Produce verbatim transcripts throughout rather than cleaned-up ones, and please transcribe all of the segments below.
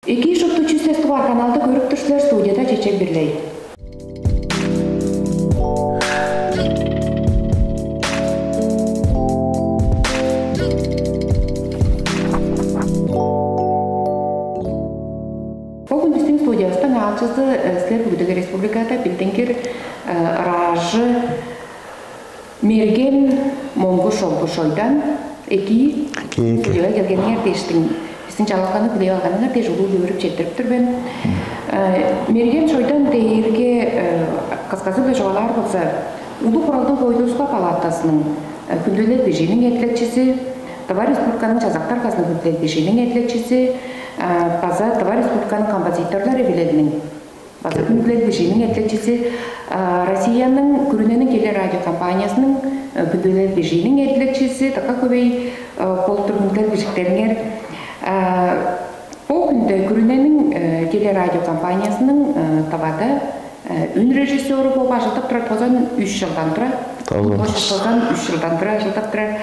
Эки, шупту чүс эс дугаар каналды көрүп тур силер, студияда Чечен Бирлей. Бо хүн бистиң студиявыстың аалчызы, э, силер бүгүдеге республикада билдингир, э, ыраажы Мерген Монгуш-оолович Шойдан. Эки, эки, эки. Студияга келгениңер дээштиң, бистиң чалалганы хүлээп алганыңар дээш улуу-биле өөрүп четтирип тур мен. Э, Мерген Шойдан дээрге, э, кысказы-биле чугаалаар болза, Улуг Хуралдың Хоойлу-устав палатазының, э, хүндүлел бижииниң эдилекчизи, Тыва Республиканың Чазак даргазының хүндүлел бижииниң эдилекчизи, э, база Тыва Республиканың композиторлар эвилелиниң база хүндүлел бижииниң эдилекчизи, а, Россияның күрүнениң телерадиокомпаниясының, э, хүндүлел бижииниң эдилекчизи, дыка хөй, э, болуп тур хүндүлел бижиктериңер. А, бо хүнде күрүнениң, э, телерадиокомпаниясының, э, Тывада, э, үн режиссёру болуп ажылдап турар, тозан үш чылдан тура. Тозан. Тозан үш чылдан тура ажылдап турар.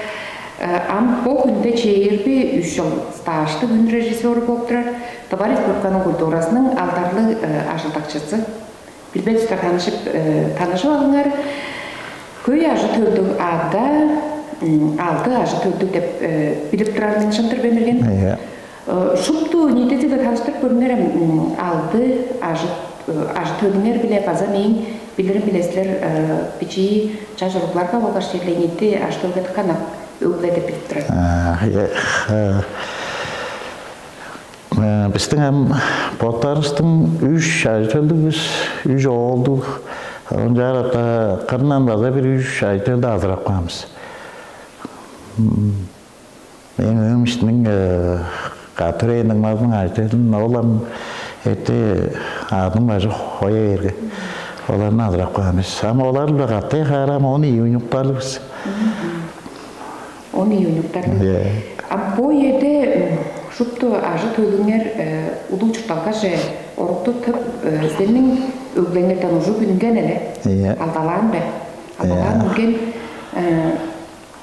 Э, ам бо хүнде чээрби үш чыл стажтыг үн режиссёру болуп турар, Тыва Республиканың культуразының алдарлыг, э, ажылдакчызы. Билбес улустар танышып, э, танышып алыңар. Хөй ажы-төлдүг ада, м, алды ажы-төлдүг деп, э, билип турар мен, шын-дыр бе, Мерген? Ийе. Э, шупту ниитизи-биле таныштырып көрүңерем, м, алды ажы, э, ажы-төлүңер-биле, база мээң билирим-биле силер, э, бичии чаш уругларга болгаш черле ниити ажы-төлге дыка ынак өг-бүле деп билип турар. А, э, э, э, бистиң ам боттарывыстың үш ажы-төлдүг бис, үш оолдуг, ынчаарга кырындан база бир үш ажы-төлдү азырап каан бис. М, мээң өөм иштиниң, э, кады төрээн дуңмазының ажы-төлүн, ол ам эрте аъдының бажы хоя бээрге, оларны азырап каан бис. Ам олар-биле кады хаарам он ийи уйнуктарлыг бис. Он ийи уйнуктарлыг. Ийе. Ам бо үеде, м, шупту ажы-төлүңер, э, улуг чуртталгаже орукту тып, э, силерниң өг-бүлеңерден ужуп үнген але? Ийе. Алдалаан бе? Алдалаан. Ийе. Үнген, э,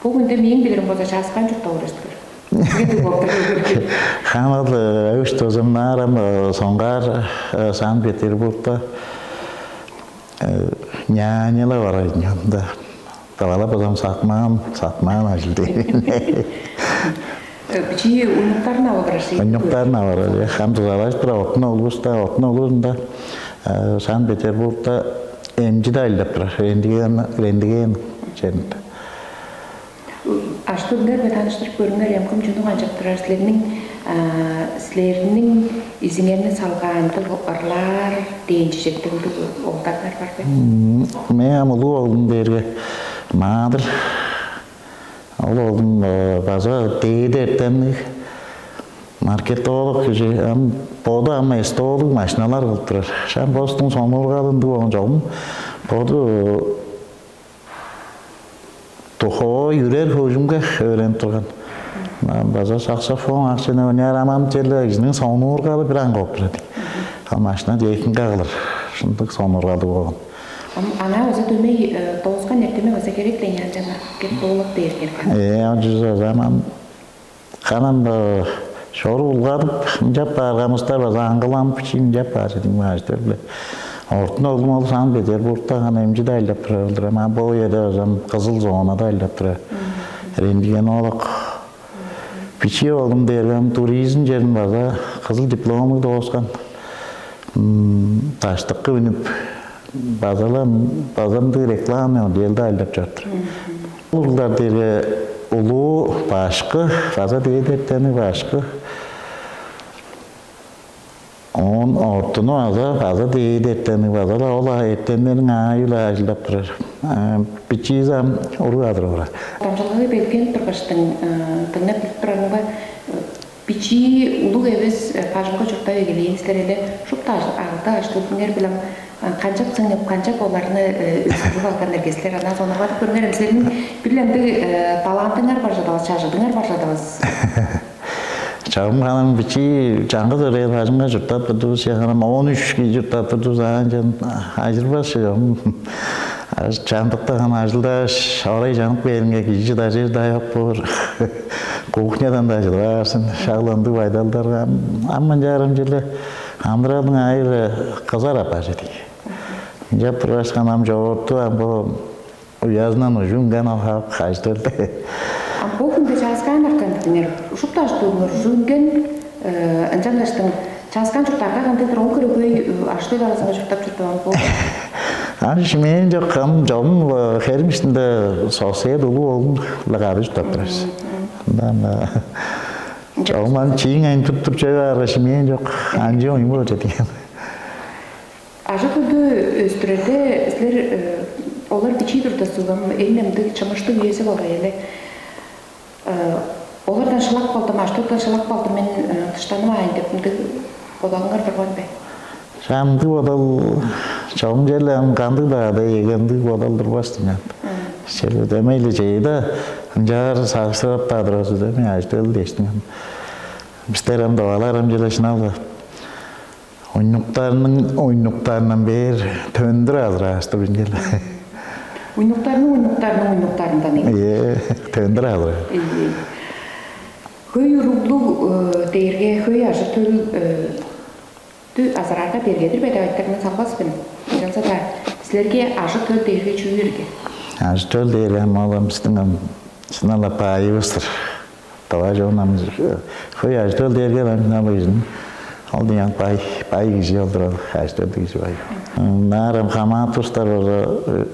Бо хүнде мээң билирим болза чааскаан чурттап олур силер. Кедиг болуп тур. Ханал, э, өш дозумнаарам, э, соңгаар, э, Санкт-Петербургта, э, нянялар бар ынчанда. Давала базам сатмаан, сатмаан ажыл дээр. Э, бичии уйнуктарын авалар ши. Уйнуктарын авалар, э, хам дузалажып тура, оттун олуста, оттун олуунда, э, Санкт-Петербургта эмчиде ажылдап турар. Рентген, рентген черинде. Ажы-төлүңер-биле таныштырып көрүңер, эмким чүнү канчап турар, силерниң, а, силерниң изиңерни салгаандыг ырлаар дээн чижектиг ындыг оолдарыңар бар бе? М, мен ам улуг оглум дээрге маадыр. Ол оглум, э, база дээди эртемниг маркетолог кижи, ам боду ам эстолог машиналар кылып турар. Шам бостуң сонуургалы ындыг болган чогум. Боду духовой, үрер хөгжүмге өөренип турган. Ам база саксофон, аксене ойнаар, ам, ам черле кижиниң сонуургалы бир аңгы болуп турар. Ам машина техника кылыр. Шындык сонуургалдыг болган. Ам аңаа база дөмей, э, дооскан эртеме база херек-ле ыйнаан, чаңгыр кеп доолап бээр херек. Э, ам чүзү база ам, ам канам, э, чору улгадып, ынчап баар, камыстар база аңгыланып, бичии ынчап баар чедиң баажыдыр-биле. Ортун оглум ол Санкт-Петербургта хан эмчиде ажылдап турар-дыр. Ам бо үеде база ам кызыл зонада ажылдап турар. Рентгенолог. Бичии оглум дээрге ам туризм черин база кызыл диплому дооскан. М, даштыкы үнүп, база-ла, база ындыг рекламный отделде ажылдап чордур. Мгм. Ол уруглар дээрге улуу башкы, база дээди эртемниг башкы. Оон ортуну база, база дээди эртемниг, база-ла ол эртемнерниң аайы-биле ажылдап турар. А, бичиизи ам уруг адыр боор. Дамчыдылгага белеткенип тургаштың, э, дыңнап билип турарымга, э, бичии улуг эвес, э, бажыңга чурттап эгелээн силер, эле шупту ажы-, алды ажы-төлүңер-биле, э, канчап сыңып, канчап оларны, э, өстүрүп алган эрге силер? Анаа сонуургадып көрүңерем, силерниң бир ындыг, э, талантыңар бар чадавас, чажыдыңар бар чадавас. Чагым ханам бичии чаңгыс ырыыл бажыңга чурттап турдувус, я ханам он үш кижи чурттап турдувус, аан чан ажырбас чогум. Чамдыкта ханам ажылдааш, орай чанып кээринге кижи чыдар чер-даа чок боор. Кухнядан-даа чыдып аарзын, шак ындыг байдалдарга ам, ам ынчаарым черле амыдыралдың аайы-биле кызар апаар чүве-дир ийин. Ынчап тургаш, ам чоорту ам бо уязындан ужу үнген ол хавык ажы-төлдү. А бо хүнде чааскаан арткан дидиңер, ушупту ажы-төлүңер ужу үнген, э, ынчангаштың чааскаан чурттаарга кандыг-дыр, ол хире хөй, э, ажы-төл аразынга чурттап чорду бе, ам бо? Ам шимээн чок, ам чогум, э, херим иштинде сосед улуг оглум-биле кады чурттап турар бис. Ында ам чогум ам чииң айын туруп-туруп чоруй баарга, шимээн чок, анчы оюн болур чүве-дир ийин. Ажы-төлдү өстүрерде силер, э, олар бичии турда сугам, эң-не мындыг чымыштыг үези болгай але. Э, олардан шылап калдым, ажы-төлден шылап калдым мен, э, дыштанывайн деп мындыг бодалыңар турган бе? Шак ындыг бодал чогум черле ам кандыг-даа ада-иеге ындыг бодал турбас-тыр ийин. Черле дөмей-ле чеде ынчаар сагышсырап-даа турар бис, дөмей ажы-төл дээштиң. Бистер ам тывалар ам черле шынап-ла уйнуктарның уйнуктарындан бээр төндүр азырааш-тыр бис ийин. Уйнуктарның уйнуктарының уйнуктарындан ийин. Ийе, төндүр азыраар. Ийе. Хөй уруглуг, э, дээрге хөй ажы-төл, э, дүү азыраарга берге-дир бе деп айтырыгны салбас мен. Ынчалза-даа силерге ажы-төл дээрге чүү ирги? Ажы-төл дээрге ам ол ам бистиң ам шынап-ла баайывыс-тыр. Тыва чоннуң ам хөй ажы-төл дээрге ам шынап-ла кижиниң, ол дыңнап бай, бай кижи ол-дур, ол ажы-төл кижи бай. Ынаар ам хамааты улустар болза, э,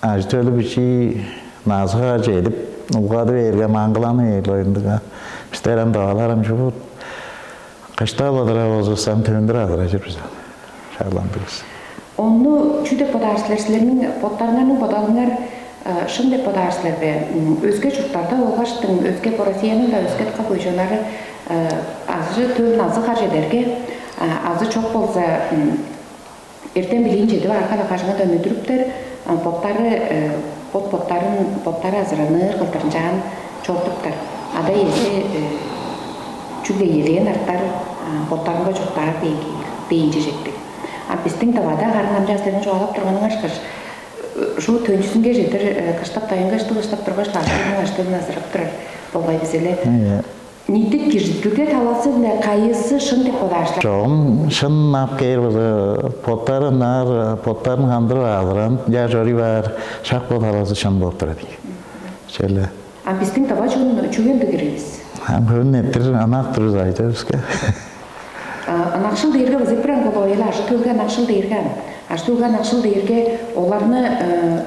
ажы-төлү бичии назыгаар чедип, улгады бээрге, маңгыланы бээр-ле ындыг. Бистер ам тывалар ам шуут кыштап-ла турар болзувусса, ам төндүр азырап чор бис ам. Шак ындыг бис. Ону чүү деп бодаар силер? Силерниң боттарыңарның бодалыңар, э, шын деп бодаар силер бе? М, өске чурттарда болгаштың, өске бо Россияның-даа өске дыка хөй чоннары, э, ажы-төл назыгаар чедерге, а, азы чок болза, м, эртем-билиин чедип аарга-ла, кажыңадан үндүрүптер, а, боттары, э, бот-боттарын, боттары азыраныр кылдыр ынчаар чорудуптар. Ада-иези, э, чүгле иелээн артар, а, боттарынга чурттаар дээн, дээн чижектиг. А бистиң Тывада харын ам чаа силерниң чугаалап турганыңар ышкаш, э, шуут төнчүзүнге чедир, э, кыштап, дайынга ышты кыштап тургаш-ла, ажы-төлүн, ажы-төлүн азырап турар болгай бис але. Ийе. Ниитик кижизидилге талазы-биле кайызы шын деп бодаар силер? Чогум шын ап кээр болза, боттары ынаар, боттарын хандырып азыранып, ынчаар чоруй баар, шак бо талазы шын болуп турар ийин. Черле. А бистиң тыва чон чүге ындыг ирги бис? Ам хөй эртир ынак-тыр бис, ажы-төлүвүске. А, ынакшыл дээрге база бир аңгы болгай але, ажы-төлге ынакшыл дээрге ам. Ажы-төлге ынакшыл дээрге оларны, э,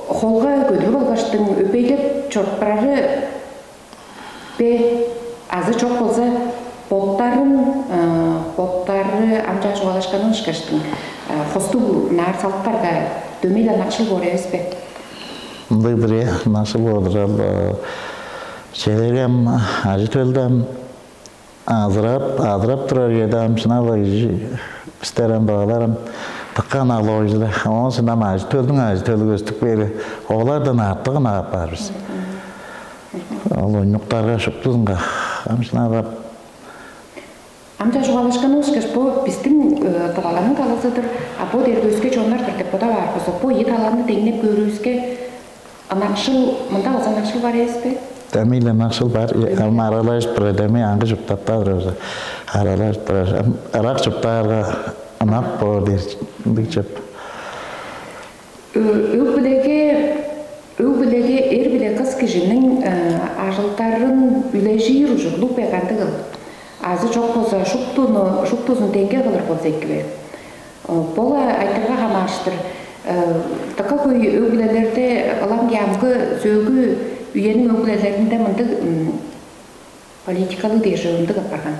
холга көдүрүп алгаштың, өпейлеп чорупканнары бе, азы чок болза, боттарын, э, боттары ам чаа чугаалашканын ышкаштың, э, хостуг ынаар салыптарга, дөмей-ле ынакшыл боор эвес бе? Ындыг-дыр, э, ынакшыл боор-дур ол, э, чедерге ам ажы-төлдү ам азырап, азырап турар үеде ам шынап-ла кижи, бистер ам, тывалар ам дыка ынакшыл болгай-ла. Оон соонда ам ажы-төлдүң ажы-төлү көстүп кээрге, олардан артык ынак апаар бис. Ол уйнуктарга, шуптузунга ам шынап-ла. Ам чаа чугаалашканывыс ышкаш, бо бистиң, э, тываларның талазы-дыр, а бо дээрге өске чоннар-дыр деп бодап аар болза, бо ийи талазын деңнеп көөрүвүске, ынакшыл, мында база ынакшыл бар эвес бе? Дөмей-ле ынакшыл бар, э, ам аралажып турар, дөмей аңгы чурттап-даа турар, аралажып турар. Ам ырак чурттаарга ынак боор дээр, ындыг чоп. Ө-, өг-бүлеге, өг-бүлеге эр биле кыс кижиниң, э, ажылдарын үлежир ужурлуг бе, кандыгыл? Азы чок болза, шуптуну, шуптузун деңге кылыр болза эки бе? Э, бо-ла айтырыгга хамаарыштыр. Э, дыка хөй өг-бүлелерде, ылаңгыя амгы сөөлгү үениң өг-бүлелеринде мындыг, м, политикалыг дээш ындыг апарган.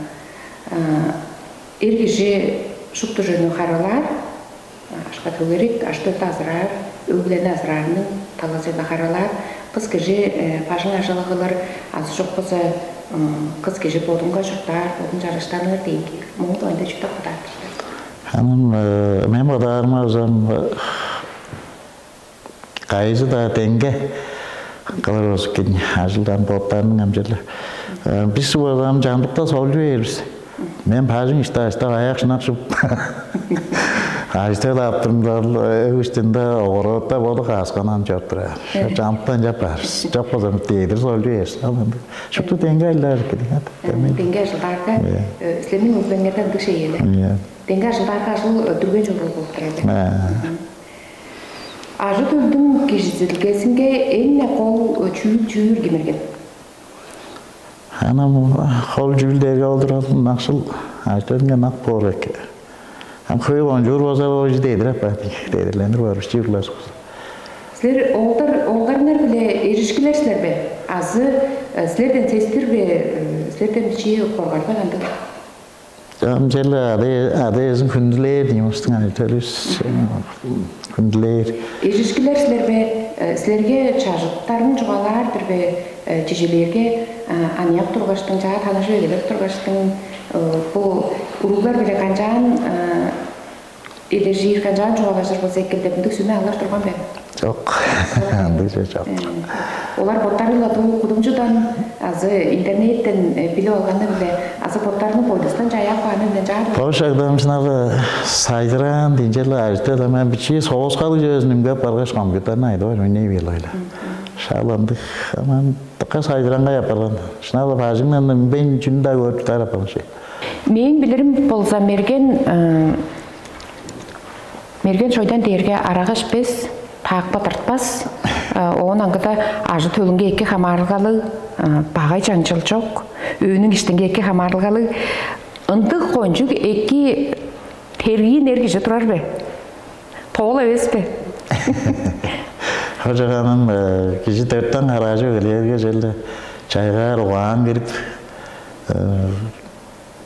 А, эр кижи шупту чүвени харыылаар, а, акша-төгерик, ажы-төлдү азыраар, өг-бүлени азыраарының талазы-биле харыылаар. Кыс кижи, э, бажың ажылы кылыр, азы чок болза, м, кыс кижи бодунга чурттаар, бодун чараштаныр дээн. Мооң дугайында чүү деп бодаар-дыр силер? Ам, э, мен бодаарымга, ам, э, кайызы-даа деңге кылыр болза эки, ажылдан боттарының ам черле. Э, бис болза ам чамдыкта солчу бээр бис. Мен бажың иштеп-иштеп, аяк шынап чуп. Ажы-төл аптырымдал өгүстүнде огородта боду каасканан чоруп турар. Чамтан чапар. Чок болза дедир солчу берсин. Ал ынды. Шупту деңге айлаар экен. Деңге ажылдаарга силерниң өглеңерде ындыг шееле. Деңге ажылдаарга ажыл дүрген чогул болуп турар. Ажы төлдүң кижизидилгезинге эң кол чүүл чүүр кимерген? Анам хол чүүлдерге олдуралдым, накшыл ажы-төлүнге ынак боор эки. Ам хөй кончуур болза, ол чүде эдирип каан, эдирленип барышчы ырлажык. Силер оолдар оолдарыңар биле эжишкилер силер бе? Азы силерден сестир бе? Силерден бичии коргар бе кандыг? Ам черле ада ада эзин хүндүлээр дейм устуң айтырыс. Хүндүлээр. Эжишкилер силер бе? Силерге чажыттарын чугаалаар-дыр бе? Чижелээрге аныяк тургаштың, чаа таныжып эгелеп тургаштың, бу уруглар биле канчаан эдержиир, канчаан чугаалажыр болза экил деп ындыг сүме алыр турган бе? Чок. Ындыг чок. Олар боттары-ла дуу кудумчудан азы интернеттен билип алганы биле азы боттарының бойдустан чаяап кааны биле чаар. Бо шагда мынча сайдыраан динче-ла ажыта мен бичии соғысхалыг чөзүн үнгеп баргаш компьютерни айдып ойнай бээр ойла. Шаал ындыг. Аман дыка сайдыраңгай апарган. Шынап-ла бажыңдан мен чүнү-даа көрүп чыдар апарган ши. Мээң билирим болза мерген мерген шойдан дээрге арага ишпес, таакпа тыртпас, оон аңгыда ажы-төлүнге эки хамаарылгалыг, багай чаңчыл чок, өөнүң иштинге эки хамаарылгалыг, ындыг кончуг эки тергиин эр кижи турар бе? Тоол эвес бе? Хожаганым кижи төрттен хараажы өлээрге желе чайгаар угаан кирип,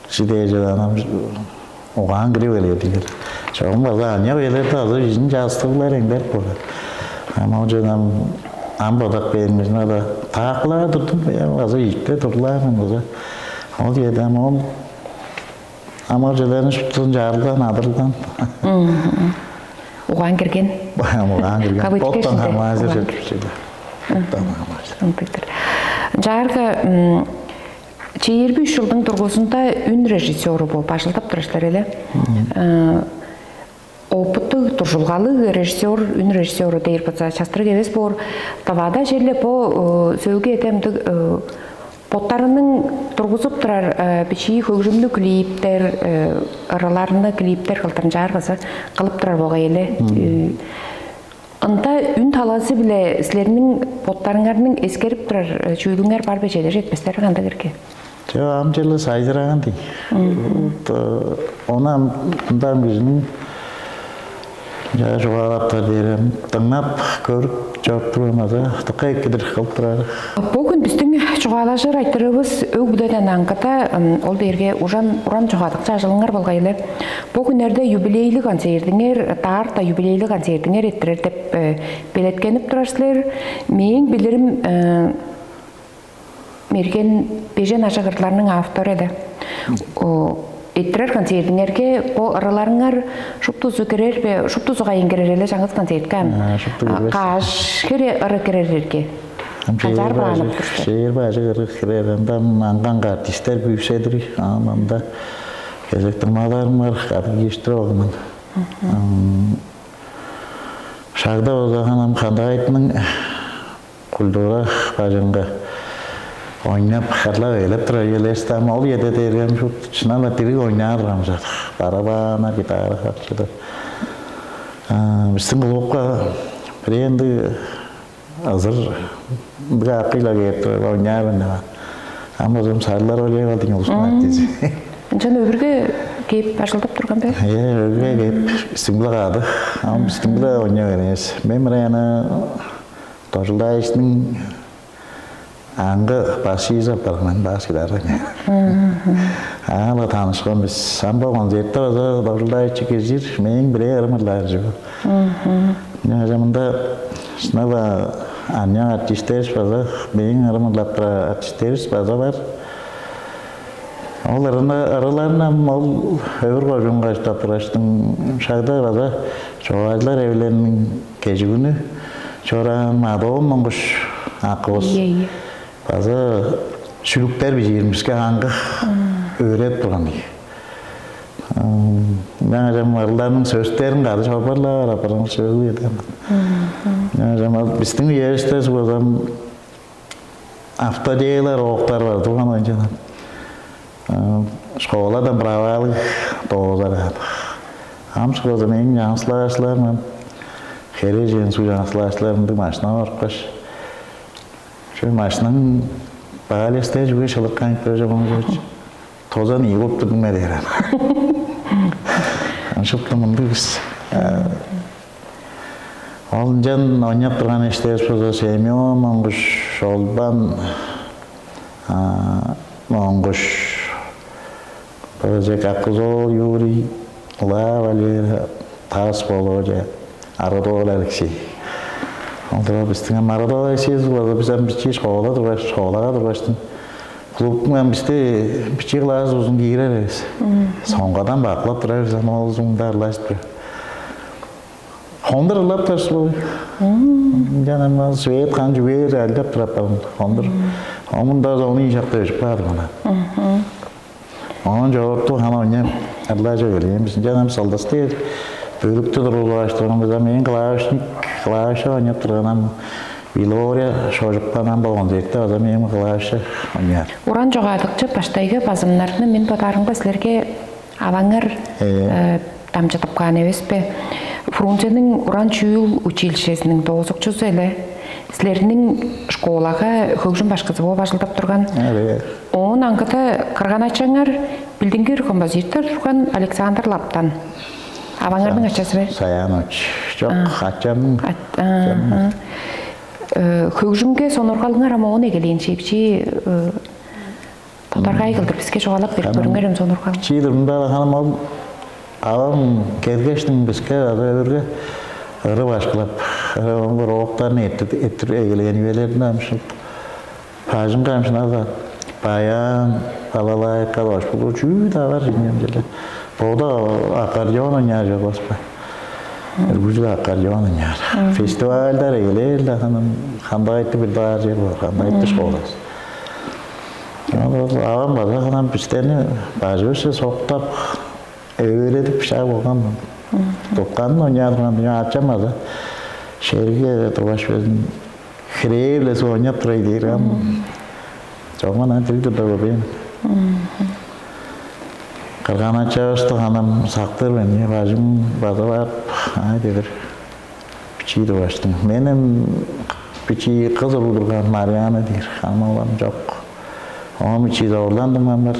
чидээже анам угаан кирип өлээр дигер. Чогум база аныяк өлерде азы изин частыглар эңдерип болар. Ама ол жана ам бодак бермезин ада таакылаар турдум, база ийикте турлаар база. Ол жерде ама ол Амал-чыларын шуптузун чаарылган, адырылган. Угаан кирген. Угаан кирген. Кабы Боттан иткешинде хамаазыр угаан чөптүр чеде. Боттан хамаазыр. Ындыктыр. Чаарга чийирби үч жылдың тургузунда үн режиссеру болуп ажылдап турар силер эле. Опыттыг, дуржулгалыг режиссер, үн режиссеру дээр база частырыг эвес боор. Тавада черле бо сөөлгү эдемдиг боттарының тургузуп турар бичии хөгжүмнү клиптер, ырыларны клиптер кылдырынчаар база кылып турар болгай эле. Ында үн талазы биле силерниң боттарыңарның эскерип турар чүүлүңер бар бе, чедер четпестер кандай эрге? Чаа, ам черле сайжыраган дий. Ону ам мындан кижиниң чаа чугаалаптар дээрем дыңнап көрүп чоруп турган аза дыка эккидир кылып турар. Бөгүн биздин чугаалажыр айтырыбыз өг-бүдеден аңгыда, ол дээрге ужан уран чугаадыкчы ажылыңар болгай эле. Бу күннерде юбилейлиг концертиңер, даарта юбилейлиг концертиңер эрттирер деп белеткенип турар силер. Мээң билирим, мерген бежен ажыг ырларның автору эле. Эрттирер концертиңерге бо ырыларыңар шуптузу кирер бе? Шуптузу кайын кирер эле чаңгыс концертке ан? Шупту кирбес. Каш хире ыры кирер эрге? Канчаар баанып турду? Шээр бажы кыргык кирер, ындан аңган артисттер күүседир, анда кезек тыңмаларым бар, кады кииштирип алган. Шагда болза ханам Хандагайтының культура бажыңга ойнап, харлап ээлеп турар элес, ам ол эде дээргем шут чынала дириг ойнаар ам жат. Барабаана, гитара хакчыда. Биздин клубка бирээ ындыг азыр ындыг акыйла кээп турар, ойнаар мен. Ам озум сарлар ойлай калдың улустун артизи. Ынчан өбүргө кээп бажылдап турган бе? Э, өбүргө кээп стимбла каады. Ам стимбла ойнай беребиз. Мен мырай ана Дожулдаевичтиң аңгы бас ийизи апарган, бас кидаары. Аала таанышкан бис. Самбо концертте база Дожулдаевич киржир, мээң бирээ ырым ырлаар чүве. Мында шынала аныяк артистерибиз база, мээң ырым ырлап турар артистерибиз база бар. Ол ырыны ырыларынам ол өвүр кожуунга чурттап тураштың шагда база чогаалчылар эвилелиниң кежигүнү чораан Мадоон Монгуш акывыс база шүлүктер бижииримиске аңгы өөредип турган ийик. Маңаа чам ырылдарның сөстерин кады чорбарлаар апарган сөөлү эден. Маңаа чам бистиң үевисте сугазам автодейлер октар бар турган ончанан. Школадан правалыг доозар. Ам школада мээң жаңсылаашыларым херээжен суу жаңсылаашыларымдыг машина барыпкаш, шо машинаң баалестер чүге шылыккан кыра чогум. Тозан ийи куптугуң ме дээр. Ынчыптым ындыг бис. Ол ынчан ойнап турган эштерибис болза Семен Монгуш, Шолбан Монгуш, Божек Акузол Юрий, Ла Валера, Тас Володя, Арадол Алексей. Ол доо бистиң ам Арадол Алексейбиз болза, бис ам бичии школа тургаш, школага тургаштың клубтуң ам бисти бичии класс узун киирер эвес. Соңгадан бакылап турар бис ам ол узунда ырлажып тур. Хондур ырлап турар бис бо. Ынчан ам свет кан чүгээр айлап турап калган. Хондур. Омунда ону ишакта өжүп каады мына. Оон чогурту хана ойнап ырлажып эгелээн бис. Ынчан ам сылдыс дээр бөлүктү тургузуп алыштырган бис. Ам ээн клавишник, клавиша ойнап турган ам Вилория шожупкан ам болган дээрте база мээң клавиша ойнаар. Уран чогаадыкчы баштайгы базымнарны мен бодаарымга силерге аваңар Э. э, дамчыдып каан эвес бе? Фрунзенің уран чүүл училищезиниң доозукчузу эле силерниң школага хөгжүм башкызы болуп ажылдап турган. Эре. Оон аңгыда кырган ачаңар билдингир композитор турган Александр Лаптан. Аваңарның ачазы бе? Саянович. Чок, А. ачамның. Ат- ааха. Э, Хөгжүмге сонургалыңар ам оон эгелээн чепчи э, тодаргай кылдыр биске чугаалап берип көрүңер ам сонургалың. Чиидир мында ханым ол авам келгештиң биске ада өрге ыры башкылап, ыры оңгор октарын эттир эттир эгелээн үелеринде амшыл. Бажыңга амшынада баян, балалайка, башкылуу чүү-даа бар жинем деле. Бода аккордеон ойнаар жок болуспа. Үргүлчү аккордеон ойнаар. Фестивальдар эгелээр да ханым кандай айтты бир баар жер бар, кандай айтты школасы. Авам база ханым бистерни бажыбызче соктап, эвередип шаг болган. Дукканын ойнаар турган ачам база шерге тургаш безин хирээ-биле суг ойнап турай дээр ам. Чогуман ан дириг турда көрбээн. Кырган ачабысты ханам сактыр мен, бажым база барып, ай дедир. Бичии дываштың. Менен бичии кыз уруг турган Мариана дээр. Ханам олам жок. Оон бичии орландым ам бар.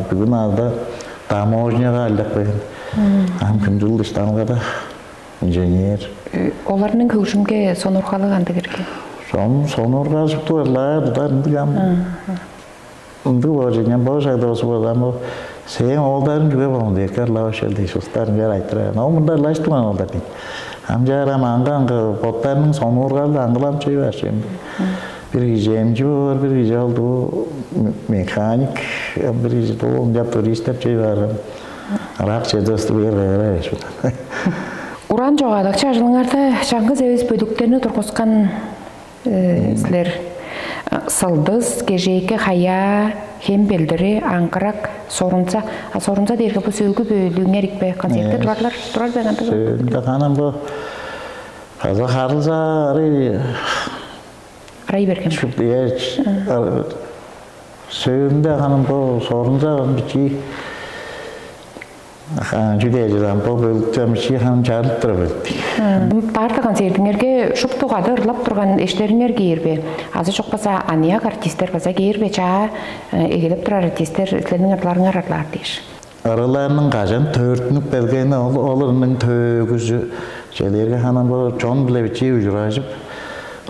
Бүгүн алда таможняга айлап берген. Ам күндүл дыштангада инженер. Оларның хөгжүмге сонургалы кандыг эрге? Сон сонургажып турлаар дар ындыг ам. Ындыг боор жеген бо шагда болсу болам бо сээң оолдарың чүге болган дээрге ла ошел дээш устарын бер айтырар. Ол мында лаштыган оолдар дейт. Ам жаар ам аңга-аңга боттарының сонургалы аңгылам чей бар чемди. Бир кижи эмчи боор, бир кижи ол дуу механик, бир кижи дуу ынчап туристеп чей баарган. Ырак черде ыстып эр кайгырар эш. Уран чогаадакчы ажылыңарда чаңгыс эвес бөлүктерни тургускан силер сылдыс, кежээки хаяа, хем белдири, аңгырак, сорунза, а сорунза дээрге бу сөөлгү бөлүүңер икпе концертте турарлар, турар бе кандай? Сөөлүнде ханам бу база харылза арый Арай берген. Чүп, э, ч- а, сөөлүнде ханым бо сорунза бичии чүдээжидан бо бөлүктө бичии ханым чарылып тура бөлүктү. Баардык концертиңерге шупту кады ырлап турган эштериңер кээр бе? Азы чок база аныяк артисттер база кээр бе? Чаа эгелеп турар артисттер силерниң ырларыңар ырлаар дээш. Ырыларның кажан төрүттүнүп келгени ол ол ырының төөгүзү челерге ханам бо чон биле бичии ужуражып,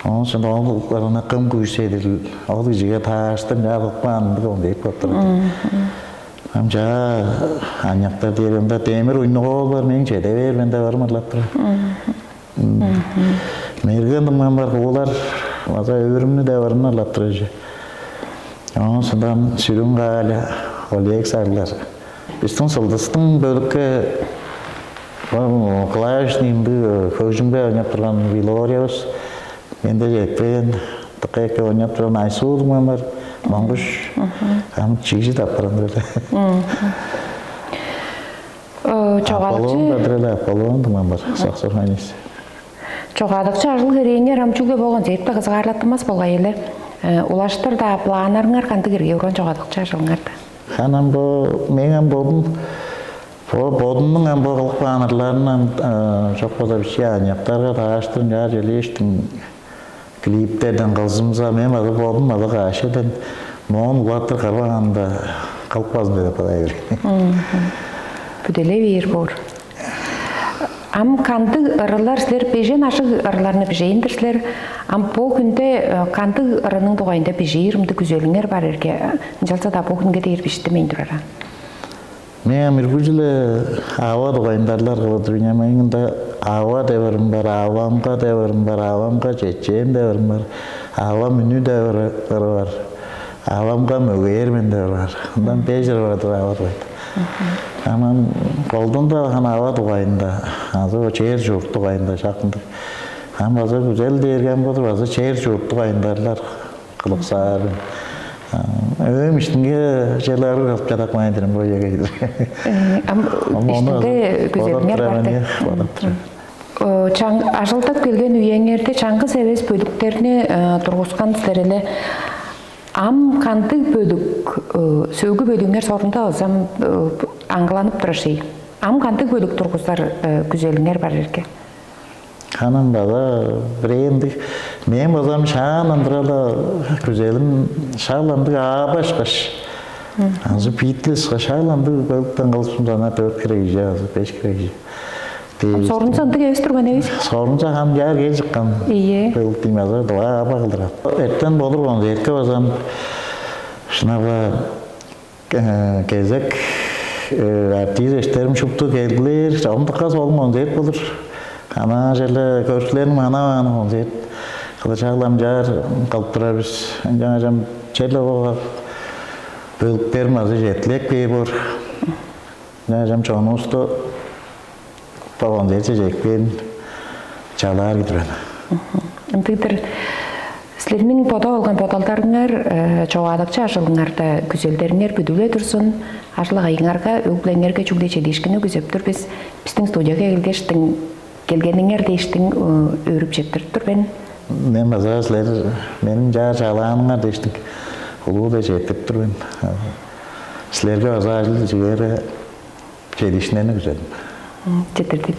оон соң ол ырынаккын күүседил, ол кижиге тааштын чаалыкпаан ындыг ол дейт боттур. Ам чаа аныяктар дээр ында демир уйнук оол бар, мээң чеде бээр мен деп ырым ырлап турар. Мерген дыңман бар куулар база өөрүмнү деп ырын ырлап турар же. Оон содан сүрүн каале Олег сарлар. Бистиң сылдыстың бөлүкке клавишный ындыг хөгжүмге ойнап турган Вилориябыз менде жетпээн дыка эки ойнап турган Айсуу дуңмам бар, Монгуш ам чигжи таппыран берди. Аполлон Кадырова, Аполлон Думан бар, саксофонист. Чогаадыкчы ажыл-херээңер ам чүгле бо концертти кызыгаарлаттынмас болгай эле. Э, улаштыр-даа планнарыңар кандыг ирги урган чогаадыкчы ажылыңарда? Ханам бо меңем бодум бо бодумнуң ам бо кылып каан ырларындан чок болза бичии аныяктарга дааштырын чаар чөлээштиң клиптерден кылзымза, мен база бодум база каашедан моон улаатыр кырбаанда кылып калзын деп кылай берген. Бүделей бээр боор. Ам кандыг ырылар силер бежен ашыг ырыларны бижээн-дир силер. Ам бо хүнде кандыг ырының дугайында бижиир ымдыг күзелиңер бар эрге, ынчалза-даа бо хүнге дээр биштимейн турар ам. Мен ам үргүлчүле ава дугайындарлар кылып тур мен. Мында ава деп ырым бар, авамга деп ырым бар, авамга чечээм деп ырым бар, авам үнү деп ыры бар, авамга мөгээрмен деп ыры бар. Ындан беш ыры бар ава дугайында. Анан колдунда хан ава дугайында, азы чер чурт дугайында шакындык. Ам база күзел дээрген болур, база чер чурт дугайындарлар кылыксаар. Өөм иштинге челары кылып чадак маайдырым бо эгейдир. Ам иштинде күзелиңер бар деп. Чаң ажылдап келген үеңерде чаңгыс эвес бөлүктерни тургускан силер эле. Ам кандыг бөлүк, сөөгү бөлүңер сорунда алзам аңгыланып турар шей. Ам кандыг бөлүк тургузар күзелиңер бар эрге? Ханам база бирээндиг мен базам шаан ындырала күзелим шаал ындыг аабашкаш. Анчы Битлис шаал ындыг бөлүктен кылыпсың ана дөрт кире кижи азы беш кире кижи. Сорунча ындыг эвес турган эвес? Сорунча хам жаар кел чыккан. Ийе. Бөлүк дейм азы дыва аба кылдырат. Эртен болур концертке базам шынага кезек артист эштерим шупту келдилер. Чогумдукка солун концерт болур. Ана черле көрүкчүлерим ана аны концерт кылычаалам жаар кылып турар бис. Жаңажам черле болгак бөлүктерим азы жетилеп кээр боор. Жаңажам чонувусту болгон дээрче чекпээн чалаар кидирен. Ындыгдыр силерниң бодап алган бодалдарыңар, чогаадыкчы ажылыңарда күзелдериңер бүдүгле турзун. Ажыл-агайыңарга, өг-бүлеңерге чүгле чедиишкинни күзеп тур бис. Биздин студияга келгештиң, келгениңер дээштиң өөрүп четтирип тур мен. Мен база силер мениң чаа чалааныңар дээштиң улуу-да четтирип тур мен. Силерге база ажыл чигээрге чедиишкиннерни күзедим. Четтирдик.